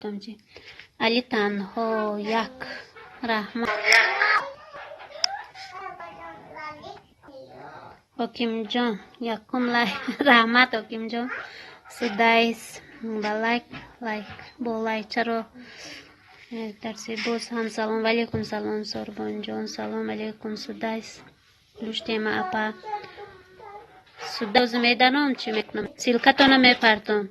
Али танҳо як раҳмат. Ҳокимҷон якум лайк. Раҳмат, Ҳокимҷон. Судайс ба лайк, лайк бо лайк. Чаро тарси? Боз ҳам салом. Валейкум салом, Сорбонҷон. Салом алейкум, Судайс. Луштема апа. Судоз медаром, чӣ мекунам? Ссылка тона мепартом.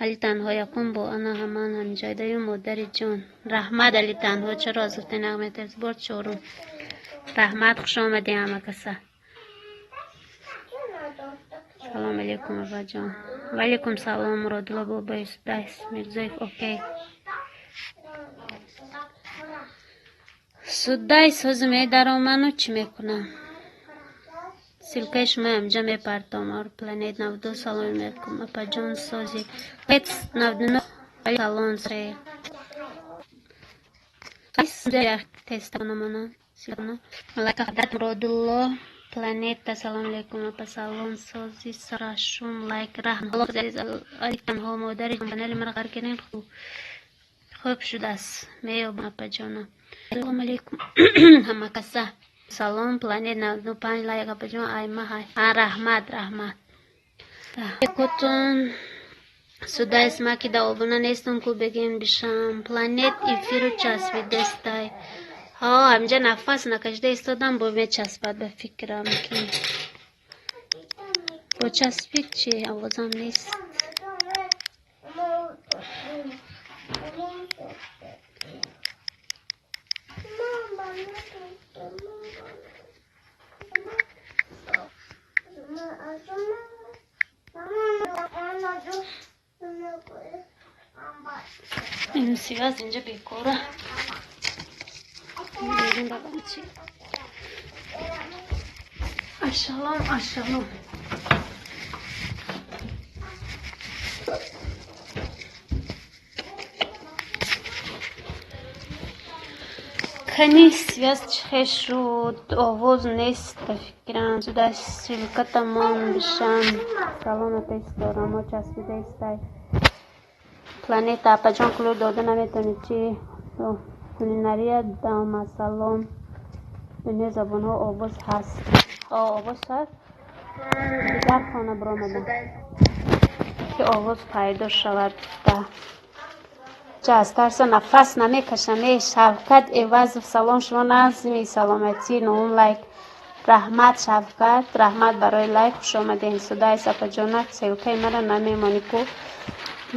Али танҳо якум бо ана ҳаман ҳамҷайдаю модари ҷон. Раҳмат, Али танҳо. Чаро аз гуфтани нағ метарси? Бор чорум. Раҳмат, хуш омадӣ ҳама каса. Салом алейкум, абаҷон. Валейкум салом, Муродулло бобои Судайс. Мирзоев, окей. Судайс ҳозир медароману чӣ мекунам? Ссылка и шумо ҳамҷа мепартом. Ор планет 92 салом алейкум, апаҷон сози. 99 салом се. Муродулло планета салом алейкум, апа салом сози сарашум лайк раҳм. Танҳо модари канали маро ғар кунед хуб шудааст. Меёбам апаҷона. Салом алейкум ҳама каса. Салом планет 95 лайк апаҷон айма ҳай. Раҳмат, раҳмат. Кутун Судайс ма ки да обуна нестам ку бегин бишам. Планет эфиру часпидестай. Ҳо, ҳамҷа нафас накашида истодам, бо мечаспад ба фикрам ки. Бо часпид чи овозам нест. Ин связ инҷа бекора. Берун равам чи? Ашалом, ашалом. Кани связ чихе шуд? Овоз нест ба фикрам. Суда ссылка тамом бишам. Салом апа исторамо часпида истай. Планета апаҷон кулӯ дода наметавонӣ чи? Кулинария дама салом. Дунёи забонҳо овоз ҳаст. Овоз ҳаст. Дигар хона биромадам. Ки овоз пайдо шавад. Ча аз тарса нафас намекашам. Э Шавкат Эвазов салом шумо назми саломатӣ нуҳум лайк. Раҳмат Шавкат, раҳмат барои лайк. Хуш омадем. Судайс апаҷона ссылка и маро намемонӣ ку?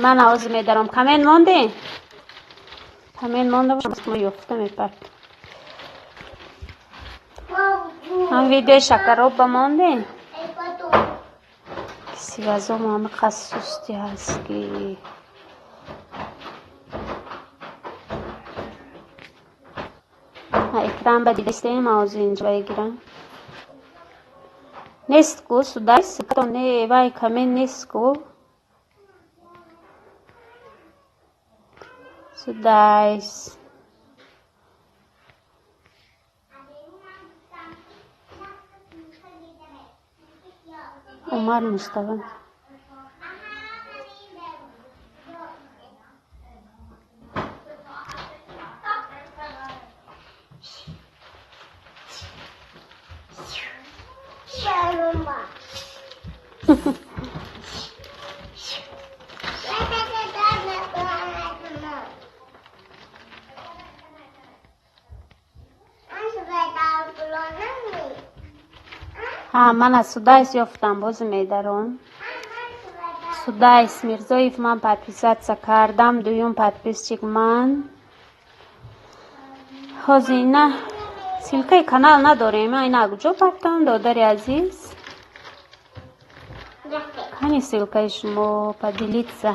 Ман ҳозир медаром. Коммент монде? Коммент монда бошам ёфта мепард. Ҳам видеои шакароб ба монде? Связь ом ҳама қас сустӣ ҳаст ки. Экран ба дидастем ҳозир инҷа бигирам. Нест ку Судайс? Не, вай коммент нест ку? Судайс. Умар Мустафа. Ҳа, ман аз Судайс ёфтам, боз медаром. Судайс Мирзоев ман подписаться кардам, дуюм подписчик ман. Ҳозир ина ссылка и канал надорем, ина куҷо партам, додари азиз? Кани ссылка и шумо поделиться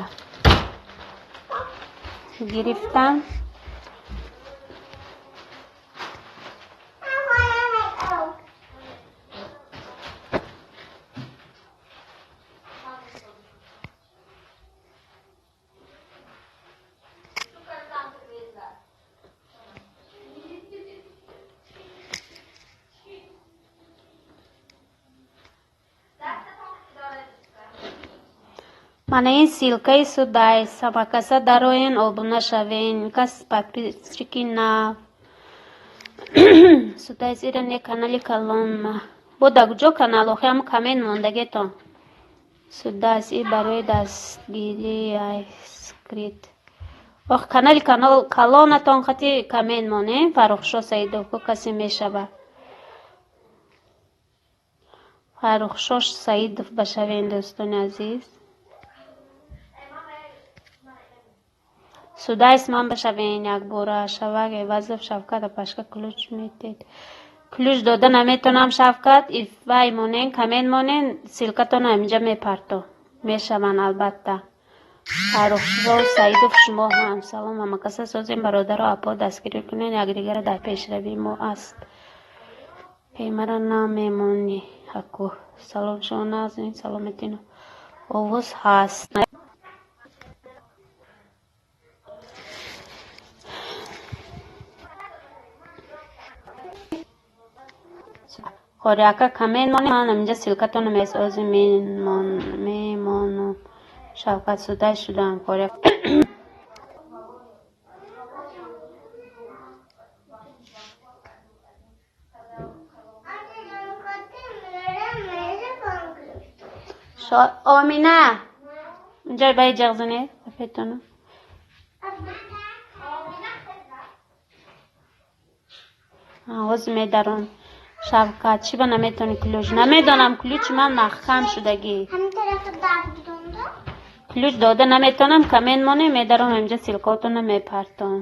гирифтам. Мана ин ссылкаи судай, самакаса дароен, обуна шавен, кас подписчики нав. Судай зира не канали калонма. Бо да куҷо канал охи ҳам коммент мондагетон. Судас и барои дастгирӣ ай скрит. Ох канали калонатон хати коммент монем, Фаррухшо Саидов ко касе мешава. Фаррухшо Саидов башавен дӯстони азиз. Судайс ман башавен якбора шавак Эвазов Шавкат апашка ключ метед. Ключ дода наметонам Шавкат, вай монен, коммент монен, ссылкатонро ҳаминҷа мепарто. Мешаванд албатта. Фаррухшо Саидов шумо ҳам. Салом ҳамакаса созем бародаро апо дастгирӣ кунед, якдигарро дар пешравии мо аст. Пеймара намемонӣ аку. Салом шумо нағзин, салометино. Овоз ҳаст. Қорияка коммент монем, ман ҳаминҷа ссылкатонро месозем, мемонам. Шавкат Судай шудам. Қория Омина, инҷа баи ҷиғ занед сафедтоно. Ҳозир медарон. Шавкат, чӣ ба наметавонӣ ключ? Намедонам, ключи ман маҳкам шудагӣ. Ключ дода наметавонам, коммент монем, медаром ҳаминҷа ссылкаотонро мепартом.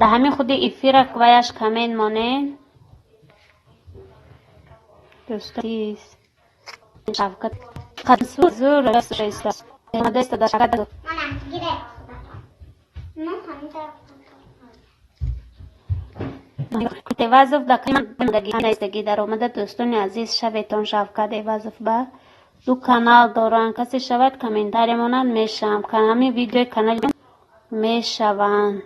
Дар ҳамин худи эфирак ваяш коммент монем. Дӯстони Шавкат зур Эвазов даги даромада дӯстони азиз шаветон. Шавкат Эвазов ба ду канал доранд. Касе шавад комментария монанд мешавам. Ҳамин видеои канали мешаванд.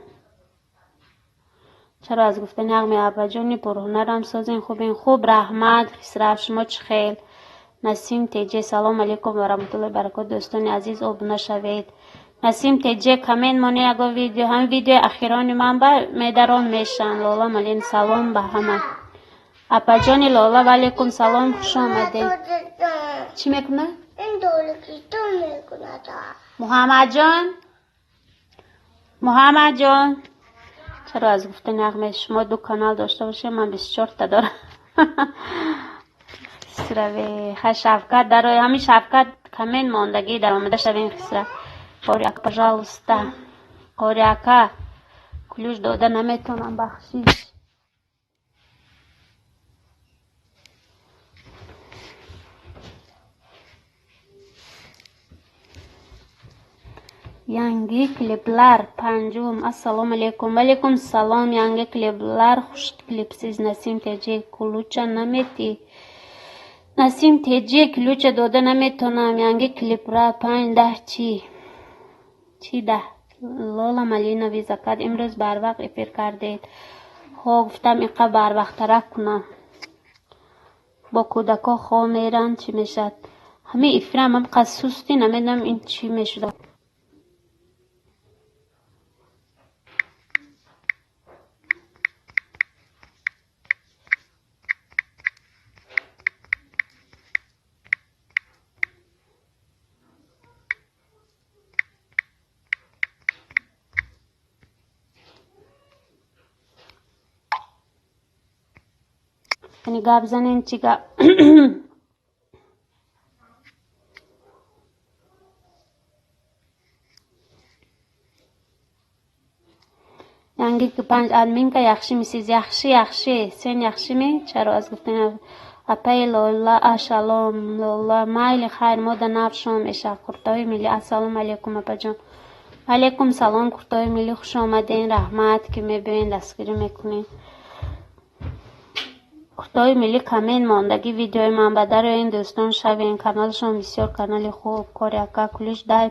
Чаро аз гуфтани ҳақ меабаҷони пурҳунарам созен хубен. Хуб, раҳмат. Хисрав, шумо чӣ хел? Насим Теҷе, салом алейкум ва раҳматуллоҳи баракот. Дӯстони азиз, обуна шавед. Насим Теҷе, коммент моне яго видео. Ҳамин видеои ахирони ман ба медарон мешаванд. Лола Малин, салом ба ҳама. Апаҷони Лола, ва алейкум салом, хуш омадед. Чӣ мекунад? Муҳаммадҷон, Муҳаммадҷон, чаро аз гуфтани ҳақ шумо ду канал дошта бошед, ман 24та дорам. Хисраве, ха Шавкат дарои ҳамин Шавкат коммент мондагӣ даромада шавем Хисра. Қорияка, пожалуйста. Қорияка, ключ дода наметавонам, бахшиш. Yangi kliplar панҷум. Ассалому алайкум. Ва алайкум салом. Yangi kliplar хуш клипсиз Насим Теҷе ключа наметӣ. Насим Теҷе ключа дода наметавонам. Yangi клипра панҷ даҳ чӣ? Чӣ даҳ? Лола Малинови закат имрӯз барвақт эфир кардед. Хо гуфтам инқа барвақттарак кунам. Бо кӯдако хоб меранд чӣ мешавад? Ҳамин эфирам ҳамқа сусти намедонам ин чӣ мешуда. Яъне гап занем чӣ гап? Yangi панҷ админка yaxshimisiz? Yaxshi, yaxshi. Sen yaxshimi? Чаро аз гуфтани апаи Лола ашалом Лола майли хайр мода нав шом эша куртои милли. Ассалому алайкум апаҷон. Алайкум салом куртои милли, хуш омаден. Раҳмат ки мебиёен дастгирӣ мекунед. Куртои милли коммент мондагӣ видеои ман ба дароен дӯстон шавен. Каналшон бисёр канали хуб. Кори ака ключ дай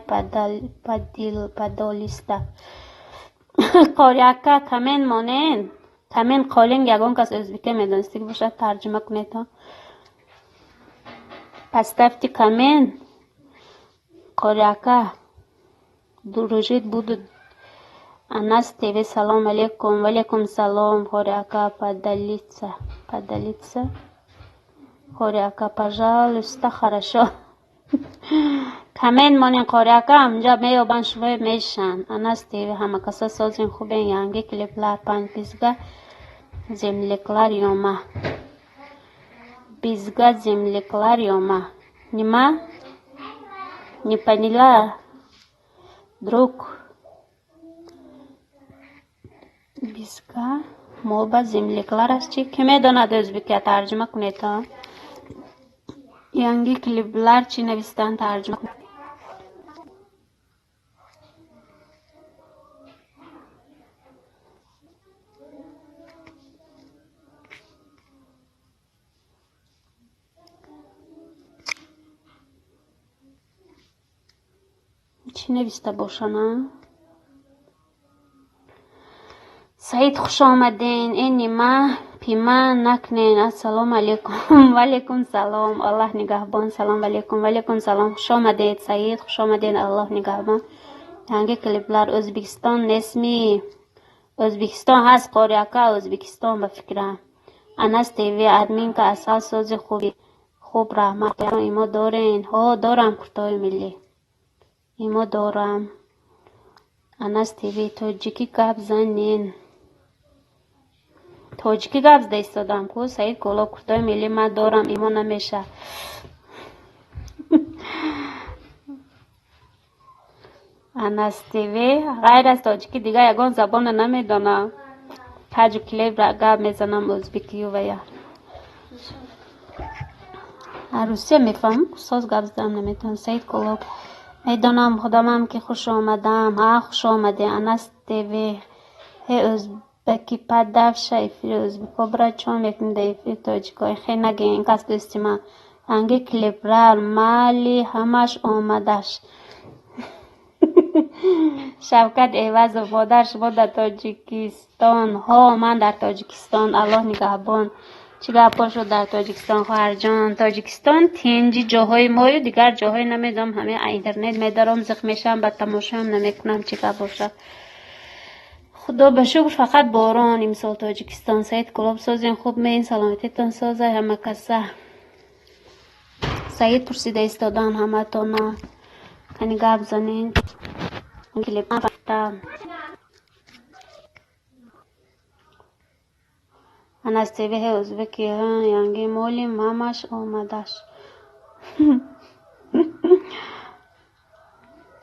падолиста. Қорияка коммент монен. Коммент қолинг, ягон кас ӯзбека медонистаг бошад, тарҷума кунед. Поставьте коммент. Қорияка дружить буду. Анас ТВ, салом алейкум. Валейкум салом, Қорияка, поделиться. Поделиться. Қорияка, пожалуйста, хорошо. Коммент монен, Қорияка, ҳамҷа меёбанд шумои мешан. Анас ТВ, ҳама каса созин, хубен. Yangi kliplar панҷ bizga земляк лар ёма. Bizga земляк лар ёма. Нима? Не поняла, друг. Bizga моба земляк лар аст чӣ? Кӣ медонад ӯзбекия, тарҷума кунед. Yangi kliplar чӣ навистанд, тарҷума кунед. Чӣ нависта бошана? Саид, хуш омаден. Э, нима пима накнен. Ассалому алейкум. Валейкум салом. Аллоҳ нигаҳбон. Салом алейкум. Валейкум салом. Хуш омадед, Саид, хуш омадед. Аллоҳ нигаҳбон. Yangi kliplar O'zbekiston нестми? O'zbekiston ҳаст, Қорияка, O'zbekiston ба фикрам. Анас ТВ, админка, асал сози хуби. Хуб, раҳмат. Имо дорен? Ҳо, дорам, куртаҳои миллӣ. Имо дорам. Анас ТВ, тоҷикӣ гап занен. Тоҷикӣ гап зада истодам ку. Саид Колоб, куртаҳои миллӣ ман дорам, имо намеша. Анас ТВ, ғайр аз тоҷикӣ дигар ягон забонро намедонам. Таҷу клеб гап мезанам, ӯзбекию вая. Русия мефаҳмам, соз гап задан наметавонам. Саид Колоб, медонам худамам ки хуш омадам. Ҳа, хуш омадем. Анас ТВ, ҳе ӯзбеки падавша эфири ӯзбеко бира, чон мекунӣ дар эфири тоҷико? Хе нагӯ, ин кас дӯсти ман. Yangi kliplar мали ҳамаш омадаш. Шавкат Эвазов, модар, шумо дар Тоҷикистон? Ҳо, ман дар Тоҷикистон. Аллоҳ нигаҳбон. Чӣ гапҳо шуд дар Тоҷикистон, хоҳарҷон? Тоҷикистон тинҷи ҷоҳои мою, дигар ҷоҳое намедонам. Ҳамин интернет медаром, зиқ мешавам, ба тамошоам намекунам, чӣ гап бошад. Худо ба шукр, фақат борон имсол Тоҷикистон. Саид Кулоб, созен, хуб меин, саломатитон созай ҳама каса. Саид пурсида истодан ҳаматона. Кани гап занен. Клип. Анас ТВ, ҳе ӯзбеки yangi молим ҳамаш омадаш.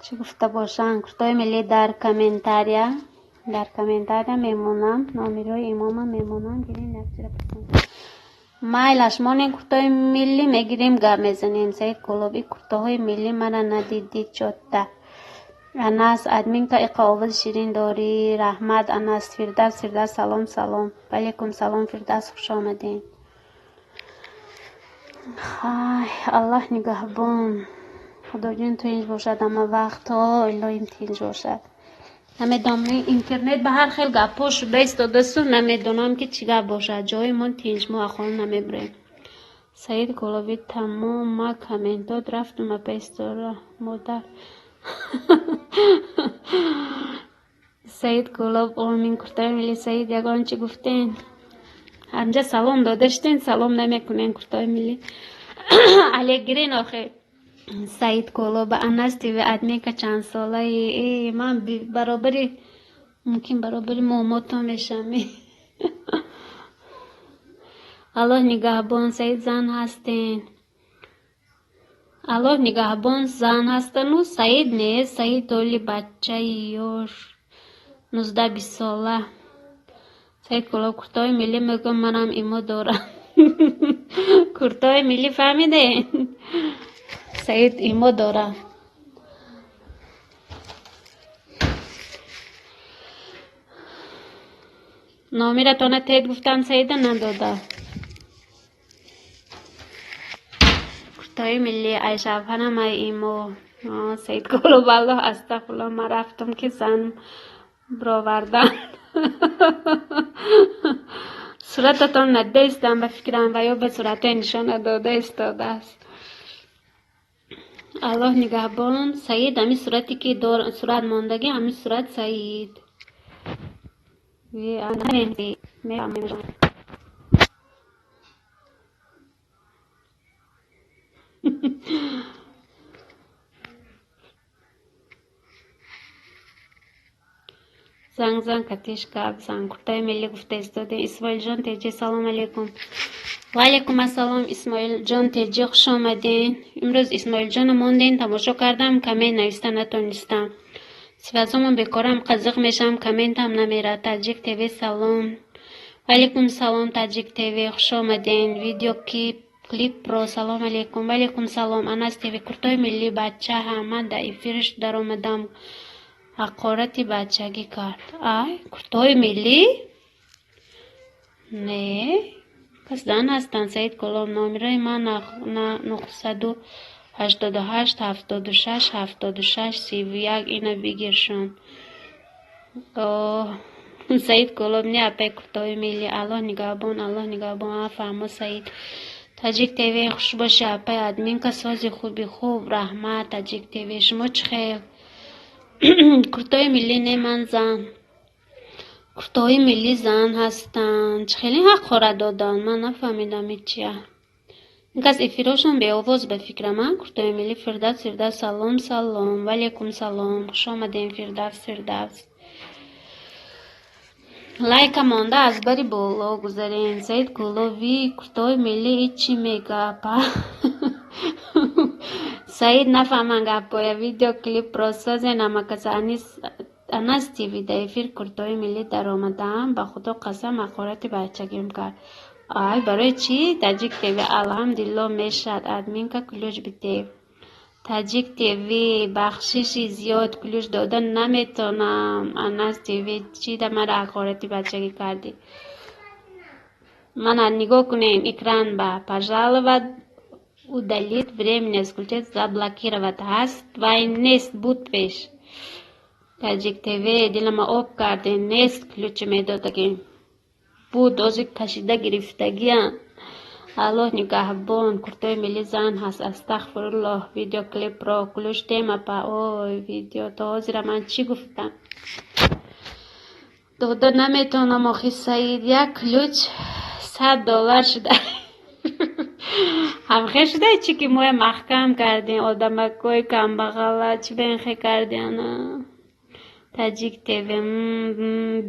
Чӣ гуфта бошанд? Куртои миллӣ дар комментария, дар комментария мемонам, номерҳои имома мемонам, гирин, як чира пурсам. Майлаш, монем, куртои миллӣ мегирем, гап мезанем. Саид Кулоб, и куртоҳои миллӣ мара надидӣ чотта. Анас, админка, иқа овози ширин дорӣ. Раҳмат, Анас. Фирдавс, Фирдавс, салом, салом. Валейкум салом, Фирдавс, хуш омадед. Хай, Аллоҳ нигаҳбон. Худоҷон тинҷ бошад ҳама вақт. Ҳо, илоҳим тинҷ бошад. Намедонам, интернет ба ҳар хел гапҳо шуда истодасту, намедонам ки чӣ гап бошад. Ҷоимон тинҷ, мо ахона намебурем. Саид Кулобӣ, тамом, ма комментот рафтум, апа истора модар. Саид Кулоб, омин. Куртаи милли, Саид, ягон чӣ гуфтен? Ҳамҷа салом дода шуден, салом намекунен, куртаи миллӣ. Алек гирен охе. Саид Кулоб, Анас ТВ, админка, чанд солаи? Э, ман баробари, мумкин баробари момото мешам. Аллоҳ нигаҳбон. Саид, зан ҳастен? Аллоҳ нигаҳбон, зан ҳастану Саид нест. Саид оли бачаи ёш, 19-20 сола. Саид Кулоб, куртаҳои миллӣ мегӯям, манам имо дорам. Куртаҳои миллӣ фаҳмидем? Саид имо дорам. Номератона тед гуфтам, Саида надода. Куртаҳои миллӣ, айшавҳарам ай имо. Саид Кулоб, аллоҳ, астағфирулло, ман рафтам ки зан Бировардан. Сурататон надида истам, ба фикрам, ва ё ба суратҳои нишона дода истодааст. Аллоҳ нигаҳбон. Саид, ҳамин сурате ки сурат мондагӣ, ҳамин сурат Саид. Занг зан катиш гап зан. Куртаи миллӣ гуфта истоде. Исмоилҷон Теҷи, салом алейкум. Ва алейкум ассалом, Исмоилҷон Теҷи, хуш омаден. Имрӯз Исмоилҷоно монден, тамошо кардам, коммент нависта натонистам. Связомон бекорам, қазиқ мешавам, комментам намерад. Таҷик ТВ, салом. Ва алейкум салом, Таҷик ТВ, хуш омаден. Видео клип про, салом алейкум. Ва алейкум салом, Анас ТВ, куртои миллӣ бача ҳама дар эфирш даромадам. Ҳақорати бачагӣ кард. Ай, куртои миллӣ? Не, кас зан ҳастанд. Саид Кулоб, номерои ман 988 76 76 31, ина бигиршон. Саид Кулоб, не апай куртои миллӣ. Аллоҳ нигаҳбон, Аллоҳ нигаҳбон. А, фаҳмо, Саид. Таҷик ТВ, хуш бошӣ, апай админка, сози хуби хуб, раҳмат, Таҷик ТВ. Шумо чӣ хел? Куртои миллӣ не, ман зан. Куртои миллӣ зан ҳастанд. Чӣ хеле ҳақорат доданд, ман нафаҳмидам ҳечия. Ин кас эфирошон беовоз ба фикрам, а? Куртои миллӣ. Фирдавс, Фирдавс, салом, салом. Ва алейкум салом. Хуш омадем, Фирдавс, Фирдавс. Лайка монда аз бари боло гузарем. Саид Кулови, куртои миллӣ ичи мегапа? Саид, нафаҳмам гапоя. Видеоклип про созен ҳамакаса. Анас ТВ, дар эфир куртои миллӣ даромадаам, ба худо қасам, ҳақорати бачагим кард. Ай, барои чӣ? Таҷик ТВ, алҳамдулилло, мешад. Админка ключ битев. Таҷик ТВ, бахшиши зиёд, ключ дода наметонам. Анас ТВ, чӣ да мара ҳақорати бачагӣ кардӣ? Мана нигоҳ кунем экран ба. Пожаловать удалить, временно исключить, заблокировать ҳаст, вай нест, буд пеш. Таҷик ТВ, дилама об кардем, нест ключи медодагем. Буд, ҳозир кашида гирифтагиам. Аллоҳ нигаҳбон, куртои миллӣ зан ҳаст. Астағфируллоҳ, видеоклипро ключ тема па. Ой, видео то ҳозира ман чӣ гуфтам? Дода наметавонам охи, Саид, як ключ $100 шуда. Ҳамхел шуда чӣ ки моя маҳкам кардем, одамакои камбағала чӣ бенхе кардиана. Таҷик ТВ,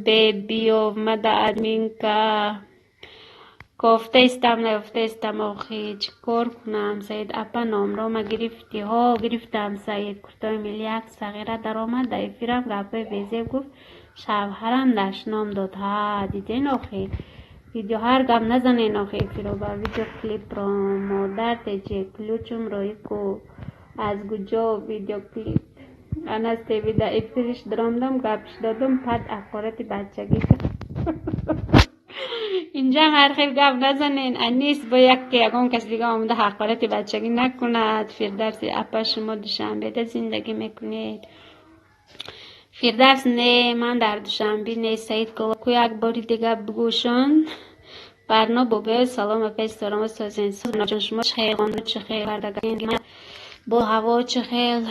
бебиёв, мада админка. Кофта истам, наёфта истам охи, чӣ кор кунам? Саид апа, номрома гирифтӣ? Ҳо, гирифтам, Саид. Куртои миллӣ як сағира даромад дар эфирам, гапҳои безеб гуфт, шавҳарам дашном дод. Ҳа, диден охи? Видео ҳар гап назанен охи эфиро ба видеоклипро. Модар теҷе, ключум роӣ ку. Аз куҷо видеоклип? Анас ТВ, дар эфириш даромадам, гапш додам, пад ҳақорати бачагӣ кард. Инҷам ҳар хел гап назанен. Анис, бо яке ягон кас дига омада ҳақорати бачагӣ накунад. Фирдавси апа, шумо Душанбеда зиндагӣ мекунед? Фирдавс, не, ман дар Душанбе не. Саид ку як бори дига бигӯшон. Барно бобоё, салом, апаи ситорамо, созен. Ҷон, шумо чӣ хел, чӣ хел кардаген? Бо ҳаво чӣ хел?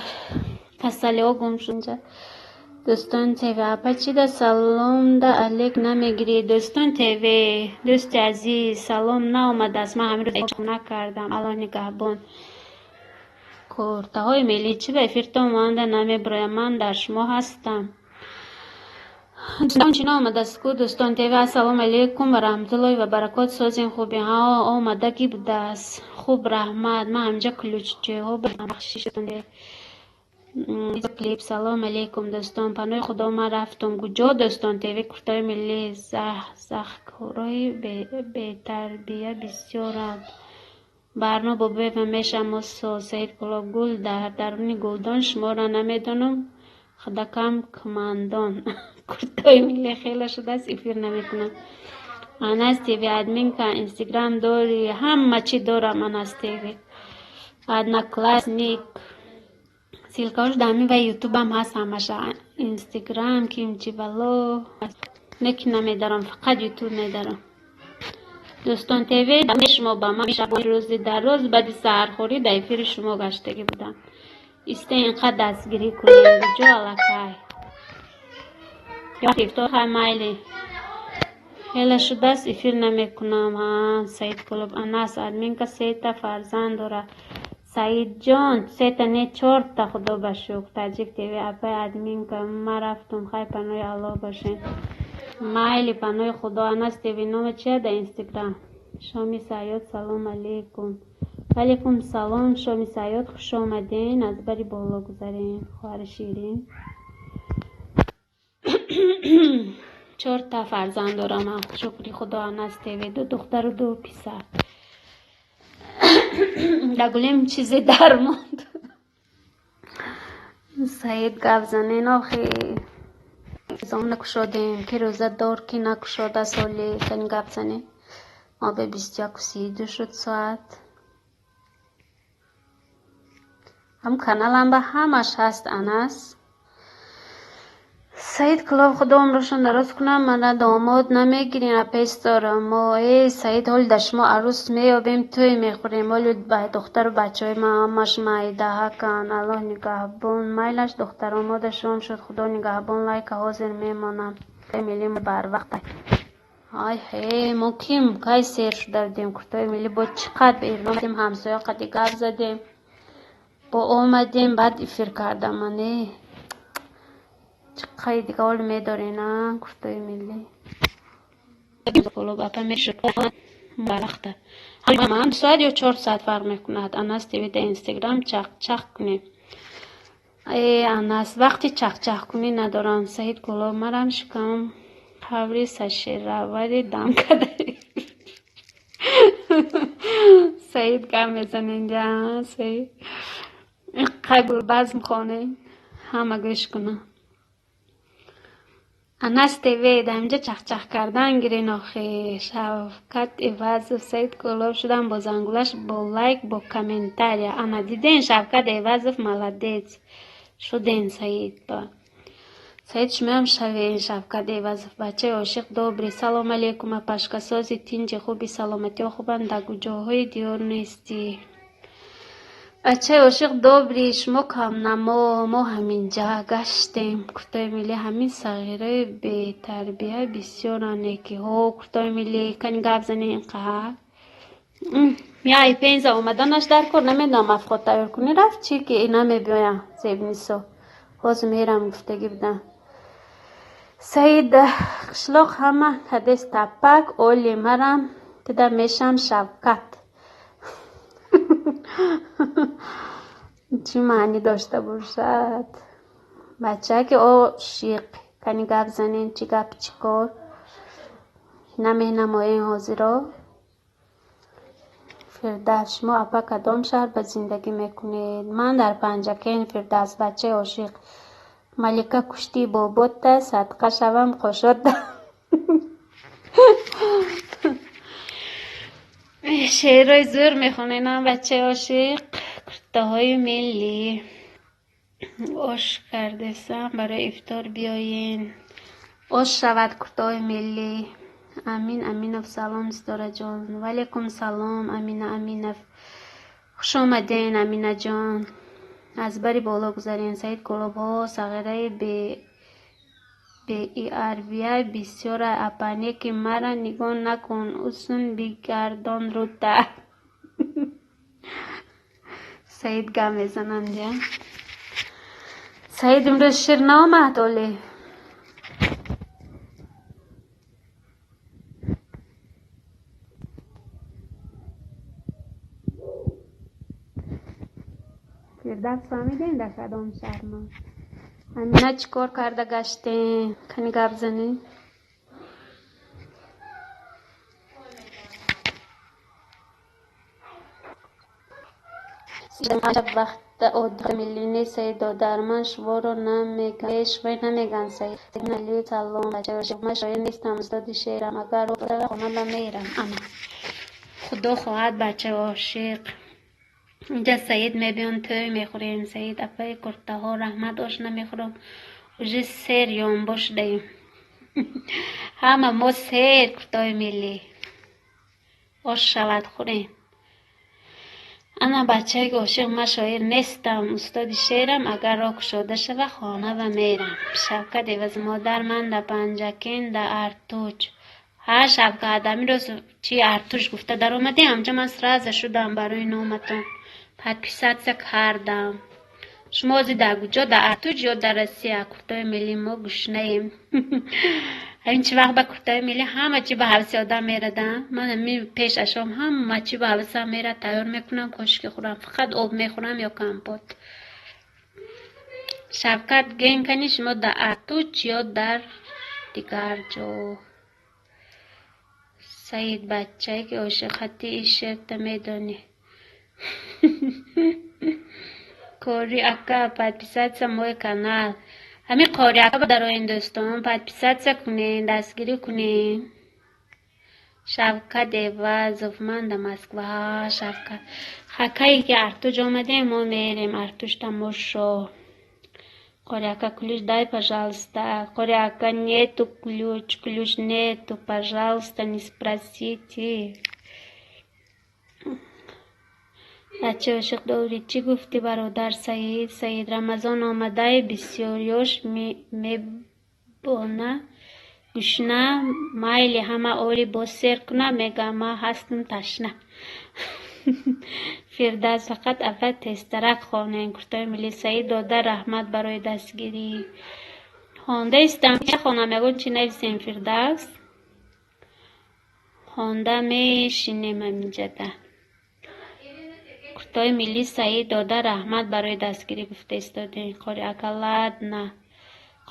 Касалиҳо гум шуд инҷа. Дӯстон ТВ, апа, чӣ да салом да алек намегирӣ? Дӯстон ТВ, дӯсти азиз, салом наомадааст. Ман ҳамин рӯз накардам. Аллоҳ нигаҳбон. Куртаҳои миллӣ чӣ ба эфиртон монда намебироям? Ман дар шумо ҳастам. Дӯстон, чӣ наомадааст ку? Дӯстон ТВ, ассалому алайкум ва раҳматуллоҳи ва баракот, созин, хуби? Ҳа, омадагӣ будааст. Хуб, раҳмат. Ман ҳаминҷа ключҳо бахшиш. Клип, салом алейкум, дӯстон, паноҳи худо, ман рафтум. Куҷо, дӯстон ТВ? Куртаи миллӣ захкорои бетарбия бисёранд. Барно Бобоева, мешамо соз. Саид Кулоб, гул дар даруни гулдон, шуморо намедонам, худакам кмандон. Куртои миллӣ хеле шудааст, эфир намекунам. Анас ТВ, админка, инстаграм дорӣ? Ҳама чӣ дорам, Анас ТВ. Одноклассник. Ссылкаош дар ҳамин ва ютубам ҳаст ҳамаша. Инстаграм кимчи бало не ки намедарам, фақат Ютуб медарам. Дӯстон ТВ шумо ба ман рӯзи дар рӯз баъди саҳархӯрӣ дар эфири шумо гаштагӣ будам. Исте инқадр дастгирӣ кунем, ҷо аллакай. Ифтор хай майли. Хеле шудааст эфир намекунам. Ҳа, Саид Кулоб Анас админка сета фарзанд дора. Саидҷон сета не чорта, худо ба шукр. Таҷик ТВ апай админка ма рафтум, хай панои Аллоҳ бошен. Майли панои Худо. Анас ТВ нома чия дар Инстаграм? Шоми Саёд салом алейкум. Валейкум салом Шоми Саёд, хуш омаден. Аз бари боло гузарем, хоҳари ширин. Чорта фарзанд дорам, шукри Худо. Анас ТВ ду духтару ду писар. Дар гулем чизе дармонд. Саид гап занен охи. Зом накушодем, ки рӯза дор, ки накушода соли кани гап занем. Мо ба 21:32 шуд соат. Ҳам каналам ба ҳамаш ҳаст Анас. Саид Кулоб худо умрашон дароз кунам, мана домод намегирин апес дорам. Мо э Саид ҳоли дар шумо арӯс меёбем, тӯй мехӯрем. Ҳоли духтару бачаҳои ман ҳамаш майдаҳаканд. Аллоҳ нигаҳбон. Майлаш духтарон мода шом шуд, худо нигаҳбон. Лайка ҳозир мемонам. Милли барвақт. Ай ҳе, мо ким кай сер шуда будем куртои милли бо чӣ қадр берун ҳамсоя қади гап задем. Бо омадем баъд эфир кардам мане. Чӣ дига ҳол медорен а куртои милли. Барвақта. Соат ё 4 соат фарқ мекунад. Анас ТВ дар Инстаграм чақ-чақ кунем. Э Анас вақти чақ-чақ кунӣ надорам. Саид Кулоб марам шикамам қаври сашеравари дам карда. Саид гап мезанен ҷа Саид. Инқадр гулбазм хонем. Ҳама гӯш кунанд. Анас ТВ дар инҷа чақ-чақ кардан гирен охи. Шавкат Эвазов Саид Кулоб шудам бо зангулаш, бо лайк, бо комментария. Ана диден Шавкат Эвазов молодец. Шуден Саид ба. Саид шумоям шавен Шавкат Эвазов бачаи ошиқ добрый. Салом алейкум апашка сози тинҷи хуби саломатиҳо хубанд дар куҷоҳои диёр нестӣ. Бачаи ошиқ добрый, шумо камнамо, мо ҳаминҷа гаштем. Куртои милли ҳамин сағираи бетарбия бисёранд ки ҳо куртои милли кани гап занен инқадр. Миай пенза омаданаш дар кор намедонам афход тайёр кунӣ рафт чӣ ки намебиёям зебнисо. Ҳозир мерам гуфтагӣ будам. Саид қишлоқ ҳама кадес тапак оли марам тида мешам Шавкат. Чӣ маънӣ дошта бошад? Бачаки ошиқ кани гап занен чӣ гап чӣ кор? Наменамоен ҳозиро. Фирдавс шумо апа кадом шаҳр ба зиндагӣ мекунед? Ман дар Панҷакент Фирдавс бачаи ошиқ. Малика куштии бобота садқа шавам қошота. Шеърҳои зӯр мехоненам бачаи ошиқ. Куртаҳои миллӣ. Ош кардесам барои ифтор биёен. Ош шавад куртаҳои миллӣ. Амин Аминов салом Ситораҷон. Ваалейкум салом Амина Аминов. Хуш омаден Аминаҷон. Аз бари боло гузарен. Саид Кулобҳо сағираи беиарбия бисёра апане ки мара нигоҳ накун усун бигардон рута. Саид гап мезананд я. Саид имрӯз шир наомад оле. Фирдавс фаҳмидем дар кадом шаҳр мо? Амина чӣ кор карда гаштем? Кани гап занем? Вақта оддӣ миллӣ нест Саид додар. Ман шуморо намегам. Шумои намеган Саид. Али салом бачаи ошиқ. Ман шоир нестам, устоди шеърам. Агар роҳ хона ба мерам. Ана. Худо хоҳад бачаи ошиқ. Инҷа Саид мебиён тӯй мехӯрем. Саид апаи куртаҳо раҳмат ош намехӯрам. Уже сер ёнбо шудаем. Ҳама мо сер куртои миллӣ. Ош шавад хӯрем. Ана бачаи ошиқ, ман шоир нестам, устоди шеърам, агар роҳ кушода шава, хона ва мерам. Шавкат Эваз, модар ман да Панҷакент, да Артуч. Ҳа, Шавкат, ҳамин рӯз чи Артуш гуфта даромадем, ҳамҷа ман сразу шудам барои номатон. Подписаться кардам. Шумо ози дар куҷо, дар Артуч ё дар Россия? Куртои миллӣ мо гушнаем. Ҳамин чи вақт ба куртои миллӣ ҳама чи ба ҳавси одам мерадам. Ман ҳамин пеш ашом ҳама чи ба ҳавсам мерад, тайёр мекунам, кошки хӯрам. Фақат об мехӯрам ё компот. Шавкат, ген кани шумо дар Артуч ё дар дигар ҷо? Саид, бачае ки ошиқати ин шеърта медонӣ. Кори ака, подписаться мой канал. Ҳамин қори ака дароен дӯстон, подписаться кунен, дастгирӣ кунен. Шавкат Эвазов, ман да Москва. Шавкат. Хакае ки Артуч омадем, мо мерем Артуч тамошо. Қори ака, ключ дай, пожалуйста. Қори ака, нету ключ, ключ нету, пожалуйста, не спросите. Бачаи ошиқ дорӣ, чӣ гуфтӣ бародар Саид? Саид Рамазон омадаи бисёриёш мебона гушна, майли ҳама оли боз сер куна, мегӯям ман ҳастам ташна. Фирдавс, фақат аввал тезтарак хонем. Куртои миллӣ. Саид дода, раҳмат барои дастгирӣ. Хонда истам, хонам, ягон чӣ нависем Фирдавс? Хонда мешинем ҳаминҷада. Куртои миллӣ. Саид дода, раҳмат барои дастгирӣ гуфта истодем. Қори ака, ладно.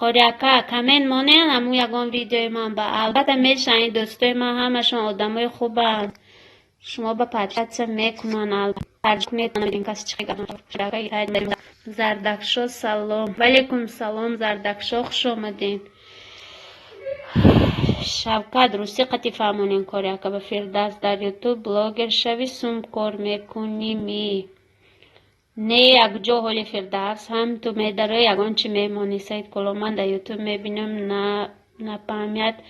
Қори ака, коммент монен ҳамун ягон видеои ман ба. Албатта мешаванд, ин дӯстои ман ҳамашон одамои хубанд. Шумо ба подписаться мекунанд. Зардакшо салом. Валейкум салом, Зардакшо, хуш омадед. Шавкат, русӣ қати фаҳмонем кори ака ба Фирдавс. Дар Ютуб блогер шавӣ, сум кор мекунӣ ми? Не, якҷо ҳоли Фирдавс, ҳам ту медарои ягон чи мемонӣ. Саид Куло, ман дар Ютуб мебинам на память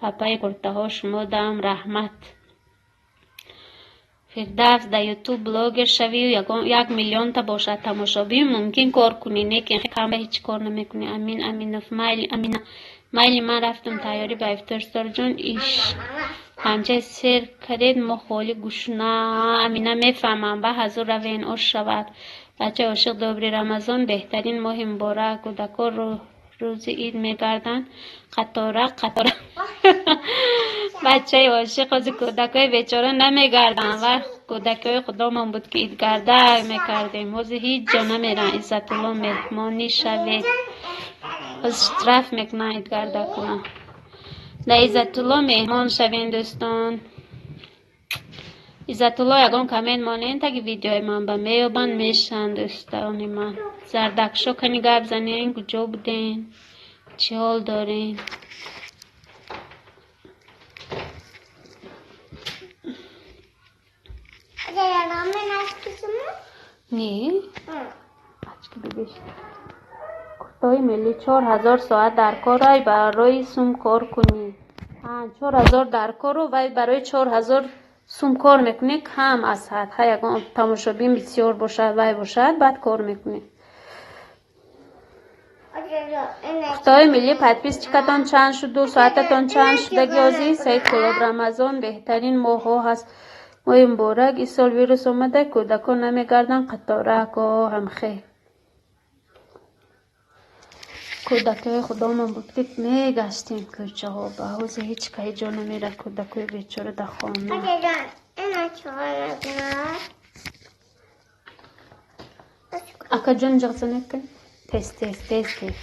апаи куртаҳо шумо даам раҳмат. Фирдавс, дар Ютуб блогер шавию ягон як миллионта бошад тамошобин, мумкин кор кунӣ, не ки кам ҳеҷ кор намекунӣ. Амин Аминов, майли Амина, майли ман рафтам тайёрӣ ба ифтор. Ситорҷон, иш ҳамча сер кардед, мо холи гушна. Амина, мефаҳмам, ба ҳазур равен, ош шавад. Бачаи ошиқ добрый, Рамазон беҳтарин моҳи муборак. Кӯдакон рӯзи ид мегарданд қатора қатора. Бачаи ошиқ, ҳозир кӯдакои бечора намегарданд. Вай кӯдакиҳои худомон буд ки идгардак мекардем. Ҳозир ҳеҷ ҷо намеранд. Иззатулло, меҳмонӣ шавед. Ҳозир штраф мекунанд идгардак кунанд. Дар Иззатулло меҳмон шавем дӯстон. Иззатулло, ягон коммент монен таги видеои ман ба меёбанд, мешаванд дӯстони ман. Зардакшо, кани гап занен, куҷо буден? Чӣ ҳол дорен? Не? Куртои миллӣ 4000 соат дар корай барои сум кор кунӣ. 4000 дар кору вай барои 4000 сум кор мекунӣ, кам аз ҳад. Ҳа, ягон тамошобин бисёр бошад, вай бошад, баъд кор мекунӣ. Куртои миллӣ, подписчикатон чанд шуду соататон чанд шудаги озӣ? Саид Кулоб, Рамазон беҳтарин моҳҳо ҳаст. Моҳи муборак, ин сол вирус омада, кӯдакон намегарданд қаторак. О, ҳамхе. Кӯдакиҳои худомон буд ки мегаштем кӯчаҳо ба. Ҳозир ҳеҷ кай ҷо намерад кӯдакои бечора дар хона. Акаҷон, ҷиғза накун. Тез, тез, тез, тез.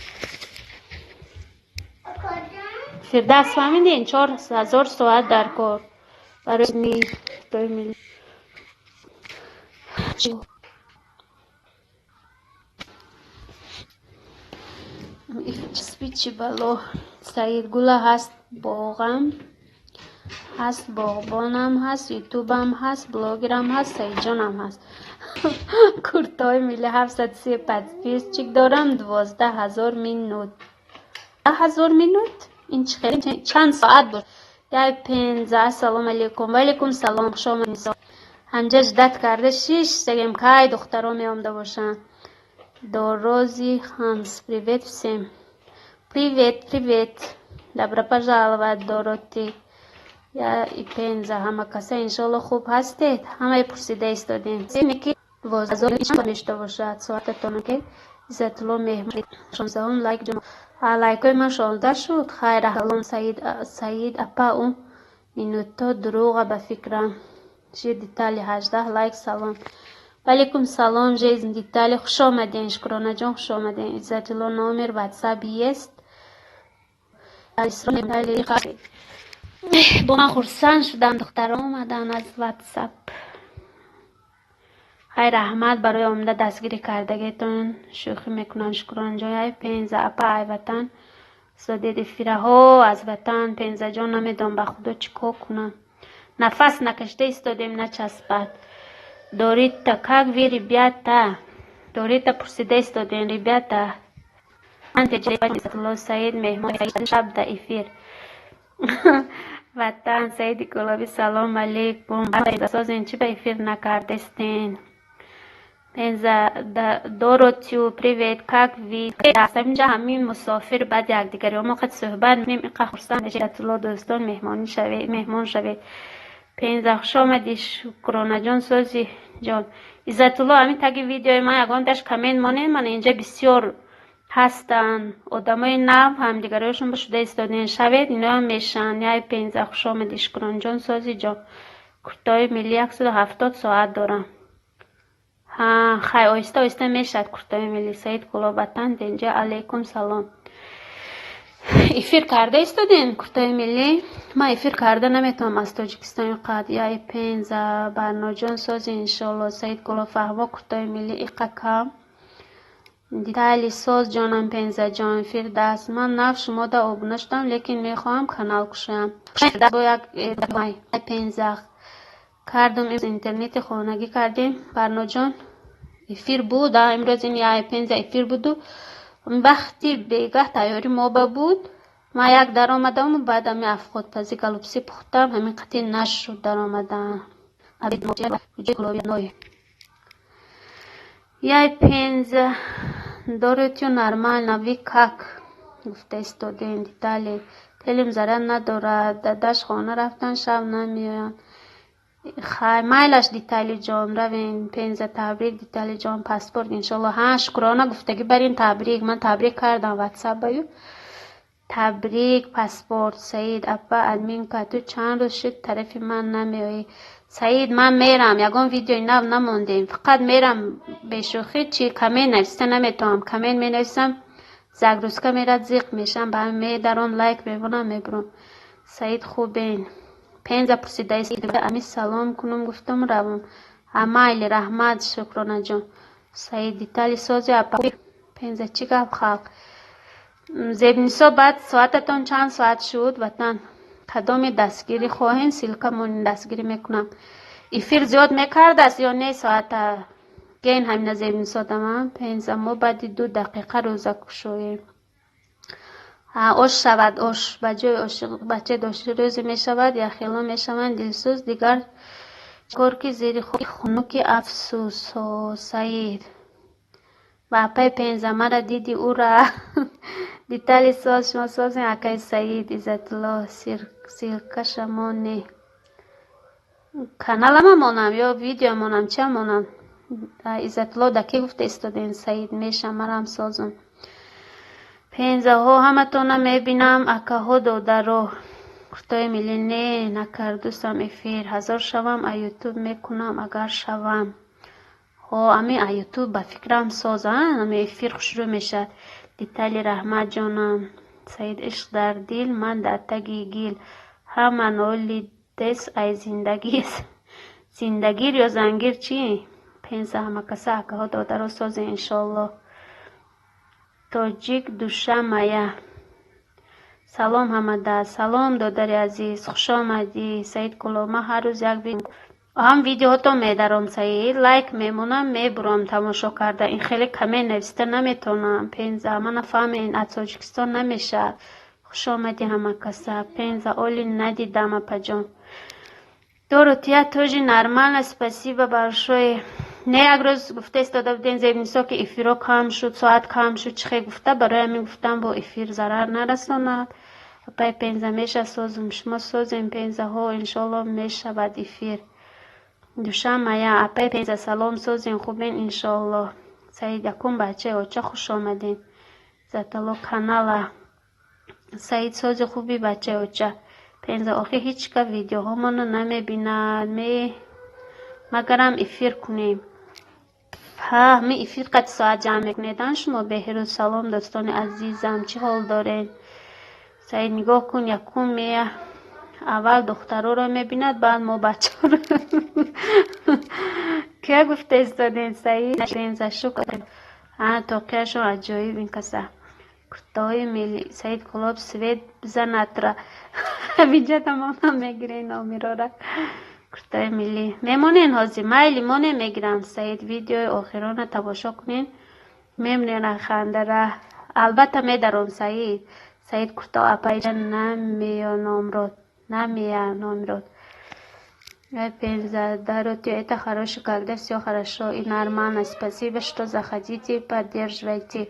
Фирдавс, фаҳмидин? 4000 соат дар кор. Барои куртои миллӣ. Часпи чӣ бало. Саидгула ҳаст, боғам ҳаст, боғбонам ҳаст, ютубам ҳаст, блогерам ҳаст, Саидҷонам ҳаст. Куртои миллӣ, 703 подписчик дорам, 12 000 минут. 10 000 минут. Ин чӣ хеле, чанд соат буд? Яй Пенза, ассалому алайкум. Ваалайкум салом, хуш омадед. Ҳамҷа ждать карда шиштагем, кай духтаро меомда бошанд. Дорози Ханс, привет всем. Привет, привет. Добро пожаловать, Дороти. Я и Пенза, ҳама каса иншолло хуб ҳастед? Ҳамаи пурсида истодем. Ки 12 мешуда бошад соататон ки Иззатулло меҳмон 16-ум лайк ҷон. Лайкҳои ман 16 шуд. Хайр, салом Саид, Саид апа, ӯ минуто дурӯға ба фикрам. Жи детали 18 лайк, салом. Валейкум салом, жизнь детали, хуш омадем, Шукронаҷон, хуш омадем. Иззатулло, номер WhatsApp есть? Бо ман хурсанд шудам, духтарон омадан аз WhatsApp. Хай, раҳмат барои омада дастгирӣ кардагитон. Шӯхӣ мекунам, Шукронҷон. Ай Пенза апа, ай ватан зодед эфираҳо аз ватан. Пензаҷон, намедонам ба худо чӣ кор кунам. Нафас накашида истодем, начаспад. Дорита, как вы, ребята? Дорита пурсида истодем, ребята. Саид меҳмон шаб да эфир. Ватан Саиди Кулобӣ, салом алейкум. Созен, чӣ ба эфир накардестен? Пенза, Доротю, привет, как вы? Инҷа ҳамин мусофир баъд якдигари мо қад суҳбат мекунем, инқадр хурсанд мешавем. Иззатулло, дӯстон, меҳмонӣ шавед, меҳмон шавед. Пенза, хуш омадӣ, Шукронаҷон, сози ҷон. Иззатулло, ҳамин таги видеои ман ягон даш коммент монед, ман инҷа бисёр ҳастанд одамои нав, ҳамдигариҳошон ба шуда истодем шавед, иноам мешаванд. Яй Пенза, хуш омадӣ, Шукронҷон, сози ҷон. Куртаҳои миллӣ 170 соат дорам. Ҳа, хай, оҳиста оҳиста мешавад куртаҳои миллӣ. Саид Кулоб, ватан денҷа, алейкум салом. Эфир карда истодем куртаи миллӣ. Ман эфир карда наметавонам аз Тоҷикистон қад. Яй Пенза, Барноҷон, сози, иншолло. Саид Кулоб, фаҳмо, куртаи миллӣ иқа кам. Детали соз, ҷонам Пензаҷон, Фирдавс. Ман нав шумода обуна шудам, лекин мехоҳам канал кушоям. Бо як Пенза кардум, интернети хонагӣ кардем. Барноҷон, эфир буд, имрӯз ин яй Пенза эфир буду вақти бегаҳ тайёрӣ моба буд. Ман як даромадаму баъд ами афғодпазӣ голубцы пухтам, ҳамин қатъи нашуд даромадан. Яй Пенза, Доротю, нормально, вы как? Гуфта истодем. Детали телем зарар надорад. Дадаш хона рафтан, шаб намеоянд. Хай, майлаш, Деталиҷон, равем. Пенза, табрик, Деталиҷон, паспорт иншолло. Ҳа, Шукрона гуфтагӣ барин табрик. Ман табрик кардам ватсап баю. Табрик паспорт. Саид апа, админка, ту чанд рӯз шуд тарафи ман намеоӣ. Саид, ман мерам, ягон видеои нав намондем. Фақат мерам, бешӯхӣ чи коммент нависта наметавонам. Коммент менависам, загрузка мерад, зиқ мешавам, ба ҳам медаром, лайк мемонам, мебурам. Саид, хубен? Пенза пурсида ами салом кунум, гуфтам равам. Ҳа, майли, раҳмат, Шукронаҷон. Саид, детали сози апа. Пенза, чӣ гап, халқ? Зебнисо, баъд соататон чанд соат шуд, ватан? Кадоми дастгирӣ хоҳем, ссылка монин, дастгирӣ мекунам. Эфир зиёд мекардааст ё не соата? Ген ҳамина Зебнисо дамам. Пенза, мо баъди 2 дақиқа рӯза кушоем. Ош шавад, ош ба ҷои оши бачаи дошти рӯзе мешавад, яхело мешаванд дилсӯз, дигар кор ки зери хунуки афсӯсҳо. Саид ва апаи Пенза, мара диди ура. Детали соз, шумо созем, акаи Саид. Иззатулло, ссылкаша моне. Каналама монам ё видео монам, чия монам? Иззатулло, да ки гуфта истодем? Саид, мешам, марам созум. Пензаҳо, ҳаматона мебинам, акаҳо, додаро. Куртои миллӣ не накардусам эфир. 1000 шавам, а ютуб мекунам агар шавам. Ҳо, ами а ютуб ба фикрам соз, ами эфир хушрӯ мешавад. Детали, раҳмат, ҷонам. Саид, ишқ дар дил, ман дар таги гил. Ҳама нолидес ай зиндагӣ. Зиндагир ё зангир чӣ? Пенза, ҳамакаса, акаҳо, додаро, созе, иншоалло. Тоҷик душа моя. Салом ҳамада. Салом, додари азиз, хушомадӣ. Саид Кулоб, ман ҳар рӯз як Ҳам видеото медаром, Саид, лайк мемонам, мебурам тамошо карда. Ин хеле коммент нависта наметавонам. Пенза, мана фаҳмед, аз Тоҷикистон намешавад. Хуш омадӣ ҳама каса. Пенза, оли надидам, апаҷон. Доротия тоже нормально, спасибо большое. Не, як рӯз гуфта истода будем, Зебнисо, ки эфиро кам шуд, соат кам шуд, чӣ хел гуфта, барои ҳамин гуфтам, бо эфир зарар нарасонад. Апаи Пенза, меша созум, шумо созем, Пензаҳо, иншоалло мешавад эфир. Душанбая, апаи Пенза, салом, созем, хубен, иншоалло. Саид, якум бачаи оча, хуш омадем. Иззаталло канала. Саид, сози хуби, бачаи оча. Пенза, охир ҳеҷ ка видеоҳомонро намебинад, магарам эфир кунем. Ҳа, ҳамин эфир қати соат ҷамъ мекунедан шумо. Беҳрӯз, салом, дӯстони азизам, чӣ ҳол доред? Саид, нигоҳ кун, якум мея аввал духтароро мебинад, баъд мо бачаҳоро. Кия гуфта истодем, Саид? Пенза, шукр. А, тоқияшон аҷоиб ин каса. Куртаҳои милли. Саид Кулоб, свет бизанадра. Ҳаминҷа тамомам мегирен номерора. Куртаи миллӣ. Мемонен ҳозир, майли, монем, мегирам. Саид, видеои охирона тамошо кунен. Мемонен хандара. Албатта медаром, Саид. Саид, курта апаиҷа намеё номрод. Намея номрод. Пенза, Дороти, это хорошо, когда все хорошо и нормально. Спасибо, что заходите, поддерживайте.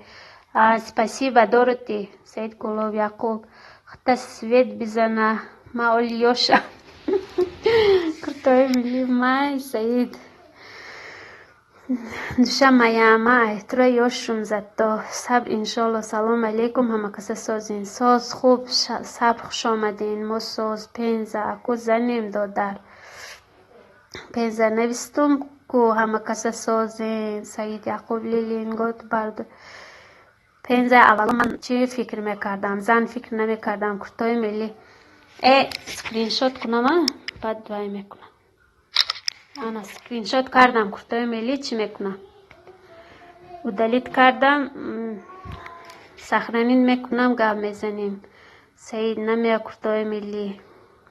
А, спасибо, Дороти. Саид Кулов, Якуб. Хта свет бизана. Ма оли ёша. Куртаи милли май, Саид. Душа маяма, тура ёшум зато. Сабр, иншолло. Салом алейкум, ҳама каса созин. Соз, хуб, сабр, хуш омадин. Мо соз, Пенза, аку занем, додар. Пенза, навистум ку, ҳама каса созен. Саид, Яқуб, Лилин, гот бард. Пенза, аввало ман чӣ фикр мекардам? Зан фикр намекардам. Куртои миллӣ. Э, скриншот кунам, а? Баъд вай мекунам. Ана, скриншот кардам. Куртои миллӣ чӣ мекунам? Удалить кардам, сохранить мекунам, гап мезанем. Саид, намея куртои миллӣ.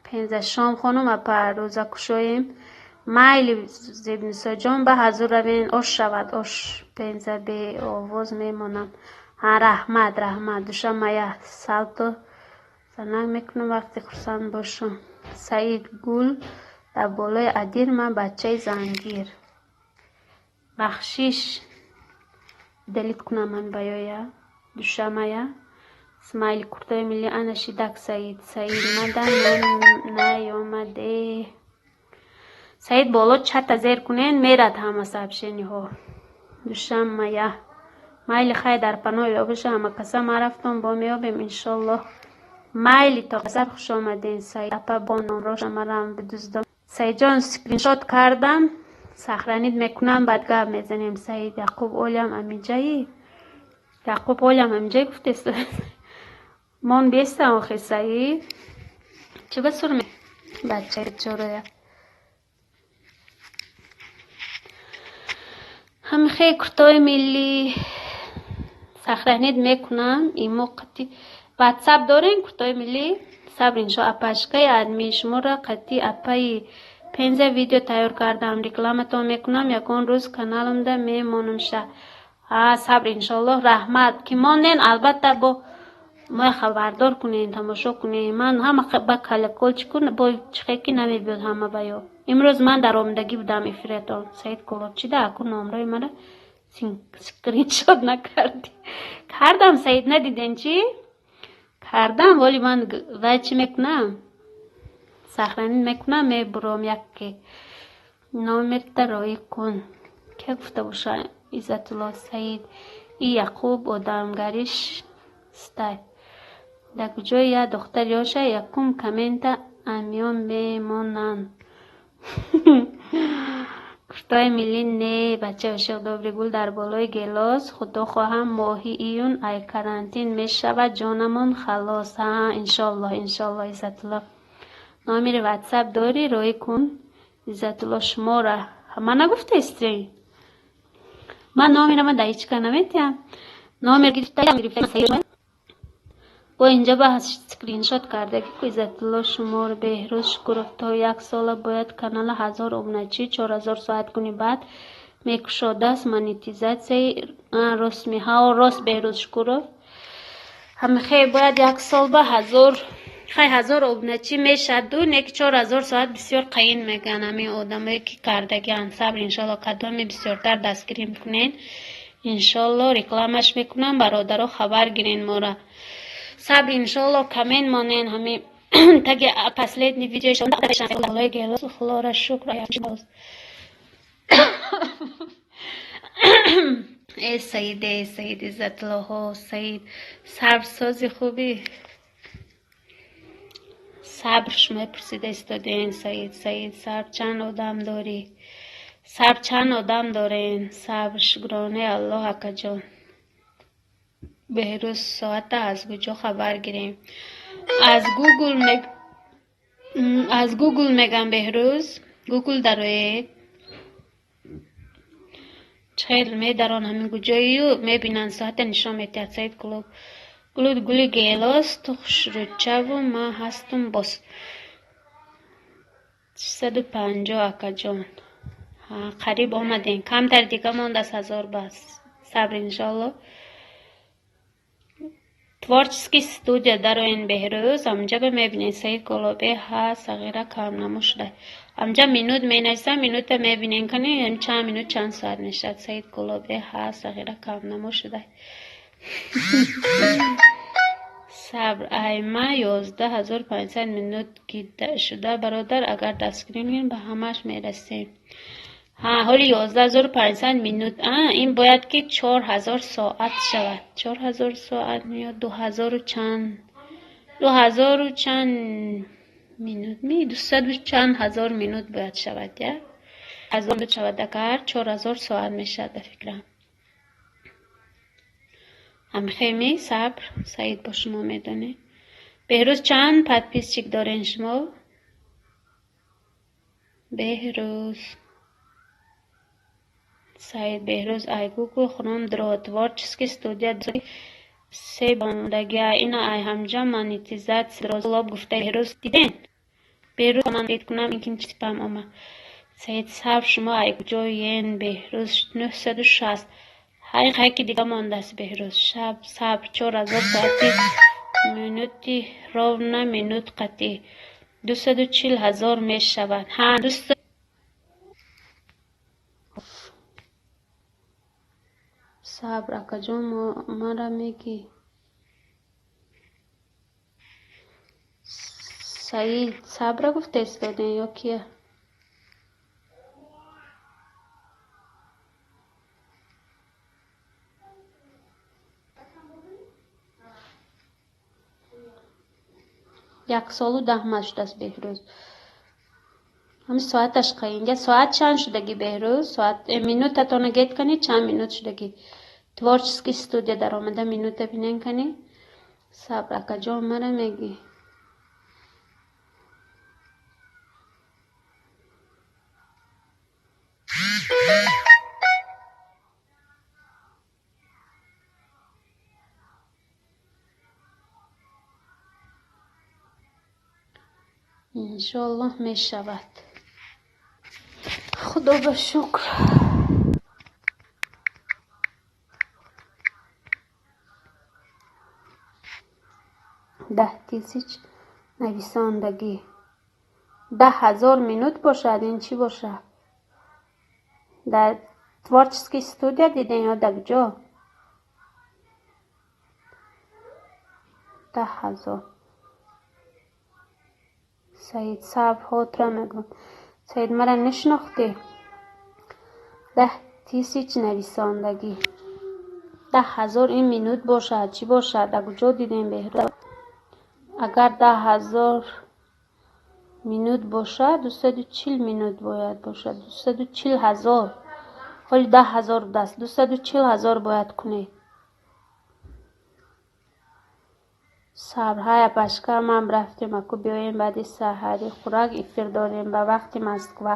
Пенза, шом хонум апа, рӯза кушоем. Майли, Зебнисоҷон, ба ҳазур равен, ош шавад, ош. Пенза, беовоз мемонам. Ҳа, раҳмат, раҳмат. Душа мая, салто занак мекунам вақте хурсанд бошам. Саид, гул дар болои адир, ман бачаи зангир. Бахшиш, удалить кунам ман баёя. Душа мая. Смайли куртои миллӣ, ана шидак, Саид. Саид, мада наёмаде. Саид, боло чата зер кунен, мерад ҳама сообщениҳо. Душам мая. Майли, хай, дар паноҳи Илоҳ боша ҳама каса, ман рафтам, бо меёбем, иншоллоҳ. Майли, то хуш омаден, Саид апа, бо номроша марам бидуздам. Саидҷон, скриншот кардам, сохранить мекунам, баъд гап мезанем. Саид, Яқуб олям амиҷаи? Яқуб олям амиҷаи гуфтест. Мон бестам охи, Саид. Чӣ ба сур бачаи чороя. Ҳамихе куртои миллӣ сохранить мекунам. Имо қати ватсап дорем, куртои миллӣ. Сабр, иншо, апашкаи админ шуморо қати апаи Пенза видео тайёр кардам, рекламатон мекунам, ягон рӯз каналамда мемонам ша. А, сабр, иншоаллоҳ, раҳмат, ки монен, албатта, бо мо хабардор кунем, тамошо кунем. Ман ҳама ба колокольчик кун, бо чихе ки намебиёд ҳама ба ё. Имрӯз ман дар омадагӣ будам эфиратон. Саид Кулоб, чида аку номрои мара скриншот накардӣ? Кардам, Саид, надиден чӣ? Кардам, воли ман вай чӣ мекунам? Сохранить мекунам, мебуром яке. Номерта роӣ кун. Ке гуфта боша, Иззатулло, Саид. И Яқуб одамгариш стай. Дар куҷои як духтар ёша, якум коммента амиён мемонанд. Куртои миллӣ не, бачаи ошиқ, добрый, гул дар болои гелос. Худо хоҳам, моҳи июн ай карантин мешавад ҷонамон халос. Ҳа, иншоаллоҳ, иншоаллоҳ, Иззатулло. Номери ватсап дорӣ, роӣ кун. Иззатулло, шумора. Ман нагуфтаистӣ? Ман номерама дар ҳеҷ ка наметиҳам. Номер гирифта. Бо инҷа ба скриншот кардаги ку Иззатулло шумор Беҳрӯз Шукуров то як сола бояд канала 1000 обуначӣ 4000 соат кунӣ, баъд мекушодааст монетизатсияи. Рост меҳао, рост, Беҳрӯз Шукуров. Ҳамихе бояд як сол ба 1000, хай, 1000 обуначӣ мешаду, не ки 4000 соат бисёр қаин мегӯянд ҳамин одамое ки кардагианд. Сабр, иншолло, кадоме бисёртар дастгирӣ мекунен, иншолло, рекламаш мекунам. Бародаро, хабар гирен мора. Сабр, иншолло, коммент монен ҳами таги последний видео. Худоро шукр. Э Саид, э Саид Иззатуллоҳо, Саид, сабрсози хуби. Сабр, шумо пурсида истоден. Саид, Саид, сабр, чанд одам дорӣ? Сабр, чанд одам дорен? Сабр, шукронаи Аллоҳ, акаҷон. Беҳрӯз, соата аз куҷо хабар гирем? Аз Гугл, аз Гугл мегам. Беҳрӯз, Гугл дароед. Чхел медарон, ҳамин куҷою мебинанд, соата нишон медиҳад. Саид клуб гулуд гули гелос, ту хушрӯчаву ман ҳастум боз. 650, акаҷон, қариб омадем, камтар дига мондааст 1000 бас. Сабр, иншолло. Творческий студия дароен, Беҳрӯз, ҳамҷаба мебинед. Саид Голобе, ҳа, сағира камнамо шуда. Ҳамҷа минут менависам, минута мебинем, кани чанд минут, чанд соат мешавад. Саид Голобе, ҳа, сағира камнамо шуда. Сабр, айма 11 500 минут шуда, бародар, агар дастгирӣ кунем, ба ҳамааш мерасем. Ҳа, ҳоли 11 500 минут, ин бояд ки 4000 соат шавад. 4000 соат меёд 2000 чанд, 2000 чанд минут ми, дусаду чанд ҳазор минут бояд шавад, я ҳазор шавад, агар 4000 соат мешавад, ба фикрам. Ҳамихеми, сабр, Саид, бо шумо медонед. Беҳрӯз, чанд подписчик дорен шумо, Беҳрӯз? Саид, Беҳрӯз, ай Гугл хром дро творческий студия се бондагия, ина ай ҳамҷа монетизатсия лоб гуфта. Беҳрӯз, диден? Беҳрӯз, ман дид кунам, ин ки чипам омад. Саид, сабр, шумо ай куҷоен? Беҳрӯз, 960. Ҳай, хайки дига мондааст, Беҳрӯз. Шаб, сабр, 4000 соати минути ровно минут қатӣ 240 000 мешавад. Ҳа, сабр, акаҷон, мара мегӣ. Саид, сабра гуфта истодем ё кия? Як солу 10 маҳ шудааст, Беҳрӯз. Ҳамин соаташ қаинга, соат чанд шудагӣ, Беҳрӯз? Соат минутатона гет кани, чанд минут шудагӣ? Творческий студия даромада, минута бинен, кани. Сабр, акаҷон, мара мегӣ. Иншоаллоҳ, мешавад, худо ба шукр. 10 тысяч нависондагӣ, 10 000 минут бошад, ин чӣ бошад? Дар творческий студия дидем ё дар куҷо? 10 000. Саид, сабр, хотира мегӯям. Саид, мара нашинохтӣ? 10 тысяч нависондагӣ, 10 000 ин минут бошад, чӣ бошад? Дар куҷо дидем, Беҳрӯз? Агар 10 000 минут бошад, 240 минут бояд бошад, 240 000. Ҳоли 10 000 будааст, 240 000 бояд кунед. Сабр, ҳай, апашка, ман рафтем, аку биёем, баъди саҳари хӯрак эфир дорем ба вақти Москва.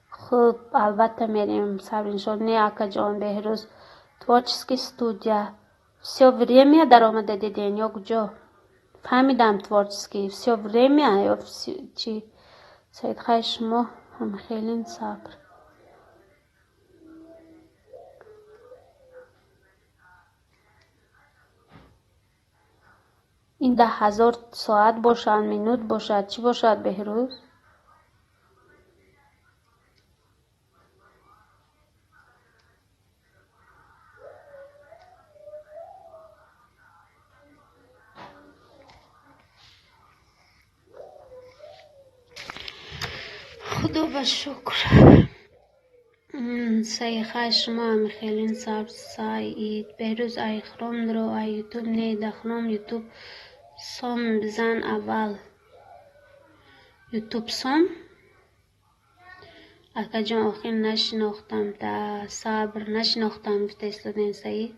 Хуб, албатта мерем, сабр, иншоалло. Не, акаҷон Беҳрӯз, творческий студия всё время даромада диден ё куҷо? Фаҳмидам, творческий всё время ё чӣ? Саид, хай, шумо ҳамхелин, сабр. Ин 10 000 соат бошад, минут бошад, чӣ бошад, Беҳрӯз? Худо ба шукр. Саихай, шумо ҳамхелин, сабр. Саид, Беҳрӯз, ай хром ро, ай ютуб не, да хром ютуб сом бизан аввал. Ютуб сом? Акаҷон, охир нашинохтам та, сабр, нашинохтам, гуфта истодем, Саид.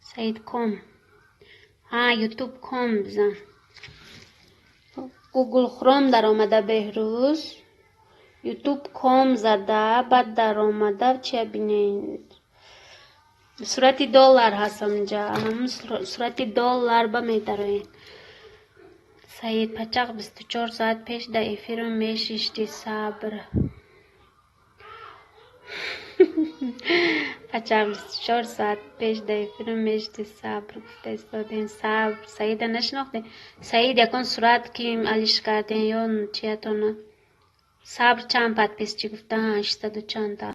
Саид ком. Ҳа, ютуб ком бизан. Гугл Хром даромада, Беҳрӯз. Ютуб ком зада, баъд даромада чия бинед. Сурати доллар ҳаст ҳаминҷа. Ҳамун сурати доллар ба медароед. Саид, пачақ 24 соат пеш да эфиру мешишти, сабр. Пачақ 24 соат пеш да эфиру мешишти, сабр, гуфта истодем. Сабр, Саида нашинохтем? Саид, ягон сурат ки алиш кардем ё чиятона? Сабр, чанд подписчик гуфта? Ҳаштаду чандта.